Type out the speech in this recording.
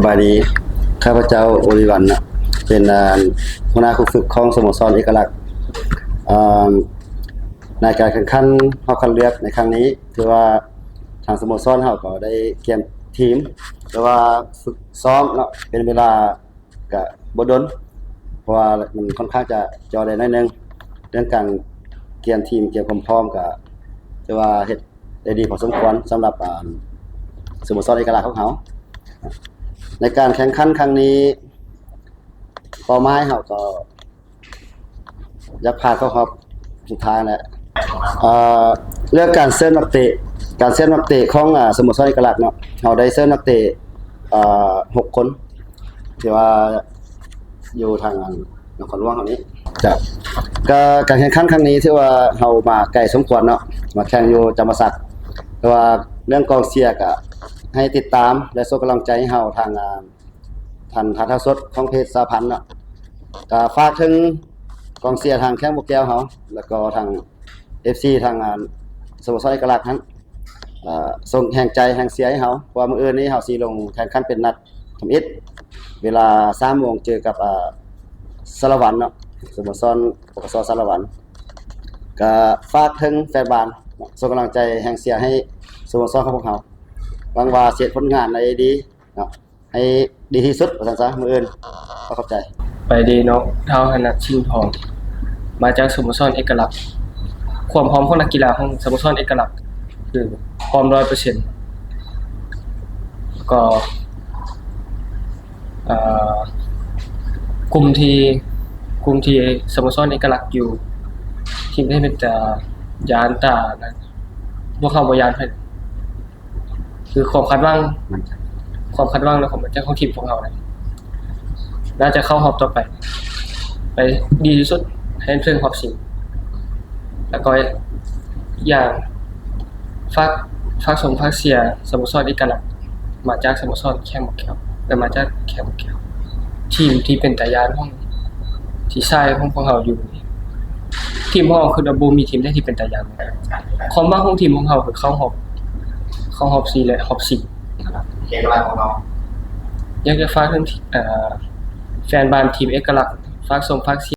ບາຍດີ ຂ້າພະເຈົ້າ ໂອລິວັນ ເນາະ ເປັນ ອາ ຫົວໜ້າຄູຝຶກຂອງສະໂມສອນເອກະລັກ. ອາ ໃນການແຂ່ງຂັນຮອບຄັດເລືອກໃນຄັ້ງນີ້ ຖືວ່າທາງສະໂມສອນເຮົາກໍໄດ້ກຽມທີມ ຫຼືວ່າຝຶກຊ້ອມເນາະ ເປັນເວລາ ກະບໍ່ດົນ ເພາະວ່າມັນຄ່ອນຂ້າງຈະຈ່ອແດ່ໜ້ອຍໜຶ່ງ. ເລື່ອງການກຽມທີມ ກຽມຄວາມພ້ອມ ກະຖືວ່າເຮັດໄດ້ດີພໍສົມຄວນ ສຳລັບ ອາ ສະໂມສອນເອກະລັກຂອງເຮົາ. ໃນການແຂ່ງຂັນຄັ້ງນີ້ ເປົ້າໝາຍເຮົາກໍ ຢາກຜ່ານເຂົ້າຮອບສຸດທ້າຍແຫຼະ. ເອີ ເລື່ອງການເຊີນນັກເຕະ ການເຊີນນັກເຕະຂອງ ອາ ສະໂມສອນເອກະລັກເນາະ ເຮົາໄດ້ເຊີນນັກເຕະ ເອີ ຫົກຄົນ ທີ່ວ່າຢູ່ທາງ ອາ ນະຄອນຫຼວງເຮົານີ້. ເຈົ້າ ກະການແຂ່ງຂັນຄັ້ງນີ້ຖືວ່າເຮົາມາໄກສົມຄວນເນາະ ມາແຂ່ງຢູ່ຈຳປາສັກ ແຕ່ວ່າເລື່ອງກອງເຊຍກະໃຫ້ຕິດຕາມ ແລະ ສົ່ງກຳລັງໃຈໃຫ້ເຮົາທາງ ອາ ທັນຖ່າຍທອດສົດຂອງເພຈສະຫະພັນເນາະ. ກະຝາກເຖິງກອງເຊຍທາງແຂ້ງບໍ່ແກ້ວເຮົາ ແລ້ວກໍທາງເອັຟຊີທາງ ອາ ສະໂມສອນເອກະລັກຫັ້ນ ເອີ ສົ່ງແຮງໃຈແຮງເຊຍໃຫ້ເຮົາ ເພາະວ່າມື້ອື່ນນີ້ເຮົາຊິລົງແຂ່ງຂັນເປັນນັດທຳອິດ ເວລາສາມໂມງ ເຈີກັບ ອາ ສາລະວັນເນາະ ສະໂມສອນ ປກສ ສາລະວັນ. ກະຝາກເຖິງແຟນບານເນາະ ສົ່ງກຳລັງໃຈແຮງເຊຍໃຫ້ສະໂມສອນຂອງພວກເຮົາ ຫວັງວ່າຊິເຮັດຜົນງານໄດ້ດີເນາະ ໃຫ້ດີທີ່ສຸດວ່າຊັ້ນຊະມື້ອື່ນ. ຂໍຂອບໃຈ. ໄປດີເນາະ ທ້າວ ໄຮນັດ ຊິງທອງ ມາຈາກສະໂມສອນເອກະລັກ. ຄວາມພ້ອມຂອງນັກກິລາຂອງສະໂມສອນເອກະລັກ ຄືພ້ອມຮ້ອຍເປີເຊັນ ແລ້ວກໍ ເອີ ກຸ່ມທີ່ ກຸ່ມທີ່ສະໂມສອນເອກະລັກຢູ່ ທີມທີ່ເປັນຕາຢ້ານຕານັ້ນ ພວກເຮົາບໍ່ຢ້ານໃຜ. ຄືຄວາມຄາດຫວັງ ຄວາມຄາດຫວັງ ແລະ ຄວາມໝັ້ນໃຈຂອງທີມພວກເຮົານະ ໜ້າຈະເຂົ້າຮອບຕໍ່ໄປ ໄປດີທີ່ສຸດ ໃຫ້ເຖິງຮອບຊິງ. ແລ້ວກໍອີກຢ່າງ ຝາກ ຝາກຊົມຝາກເຊຍສະໂມສອນເອກະລັກ ມາຈາກສະໂມສອນແຂ້ງບໍ່ແກ້ວ ແລະ ມາຈາກແຂ້ງບໍ່ແກ້ວ ທີມທີ່ເປັນຕາຢ້ານຂອງ ທີ່ຊາຍຂອງພວກເຮົາຢູ່. ທີມຂອງເຮົາຄືວ່າບໍ່ມີທີມໃດທີ່ເປັນຕາຢ້ານ. ຄວາມຫວັງຂອງທີມຂອງເຮົາຄືເຂົ້າຮອບ ເຂົ້າຮອບສີ່ ແລະ ຮອບຊິງ. ເອກະລັກຂອງເຮົາ ຢາກຈະຝາກເຖິງ ເອີ ແຟນບານທີມເອກະລັກ ຝາກຊົມຝາກເຊຍ